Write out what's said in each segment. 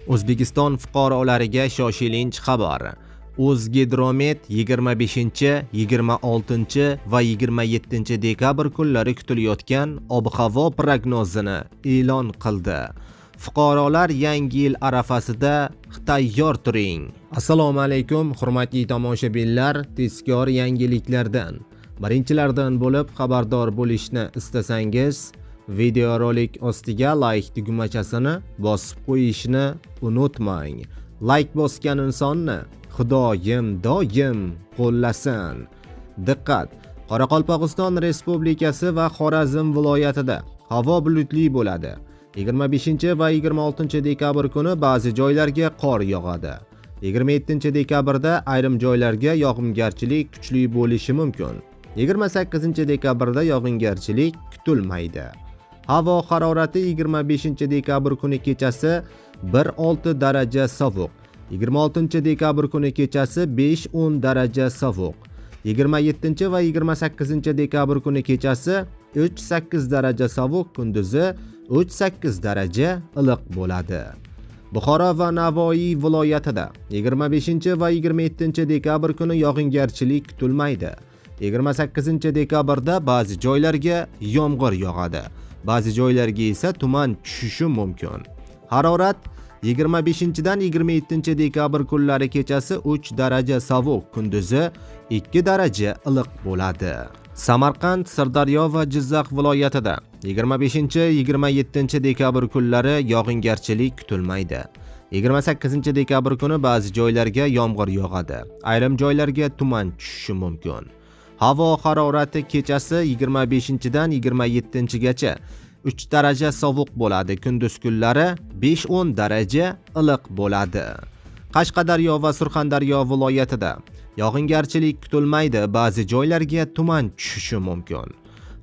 O'zbekiston fuqarolariga shoshilinch xabar. O'zgidromet 25, 26 va 27 dekabr kunlari kutilayotgan ob-havo prognozini e'lon qildi. Fuqarolar, yangi yil arafasida tayyor turing. Assalomu alaykum, hurmatli tomoshabinlar, tezkor yangiliklardan birinchilardan bo'lib xabardor bo'lishni istasangiz, videorolik ostiga like tugmachasini bosib qo'yishni unutmang. Like bosgan insonni Xudoyim doim qo'llasin. Diqqat! Qoraqalpog'iston Respublikasi va Xorazm viloyatida havo bulutli bo'ladi. 25 va 26 dekabr kuni ba'zi joylarga qor yog'adi. 27 dekabrda ayrim joylarga yog'ingarchilik kuchli bo'lishi mumkin. 28 dekabrda yog'ingarchilik kutilmaydi. Havo harorati 25 dekabr kuni kechasi 1-6 daraja sovuq. 26 dekabr kuni kechasi 5-10 daraja sovuq. 27 va 28 dekabr kuni kechasi 3-8 daraja sovuq, kunduzi 3-8 daraja iliq bo'ladi. Buxoro va Navoiy viloyatida 25 va 27 dekabr kuni yog'ingarchilik kutilmaydi. 28 dekabrda ba'zi joylarga yomg'ir yog'adi. Ba'zi joylarga esa tuman tushishi mumkin. Harorat 25 dan 27 dekabr kunlari kechasi 3 daraja sovuq, kunduzi 2 daraja iliq bo'ladi. Samarqand, Sirdaryo va Jizzax viloyatida 25-27 dekabr kunlari yog'ingarchilik kutilmaydi. 28 dekabr kuni ba'zi joylarga yomg'ir yog'adi. Ayrim joylarga tuman tushishi mumkin. Havo harorati kechasi 25 dan 27 gacha 3 daraja sovuq bo'ladi. Kunduz kunlari 5-10 daraja iliq bo'ladi. Qashqadaryo va Surxondaryo viloyatida yog'ingarchilik kutilmaydi. Ba'zi joylarga tuman tushishi mumkin.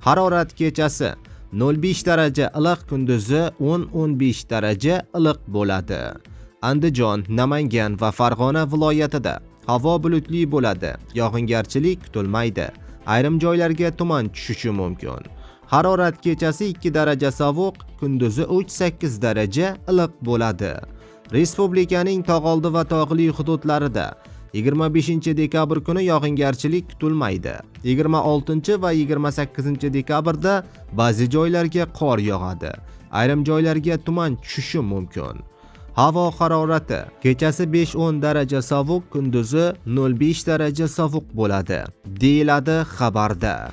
Harorat kechasi 0,5 daraja iliq, kunduzi 10-15 daraja iliq bo'ladi. Andijon, Namangan va Farg'ona viloyatida havo bulutli bo'ladi. Yog'ingarchilik kutilmaydi. Ayrim joylarga tuman tushishi mumkin. Harorat kechasi 2 daraja sovuq, kunduzi 3-8 daraja iliq bo'ladi. Respublikaning tog'oldi va tog'li hududlarida 25 dekabr kuni yog'ingarchilik kutilmaydi. 26 va 28 dekabrda ba'zi joylarga qor yog'adi. Ayrim joylarga tuman tushishi mumkin. Havo harorati kechasi 5-10 daraja sovuq, kunduzi 0,5 daraja sovuq bo'ladi, deyiladi xabarda.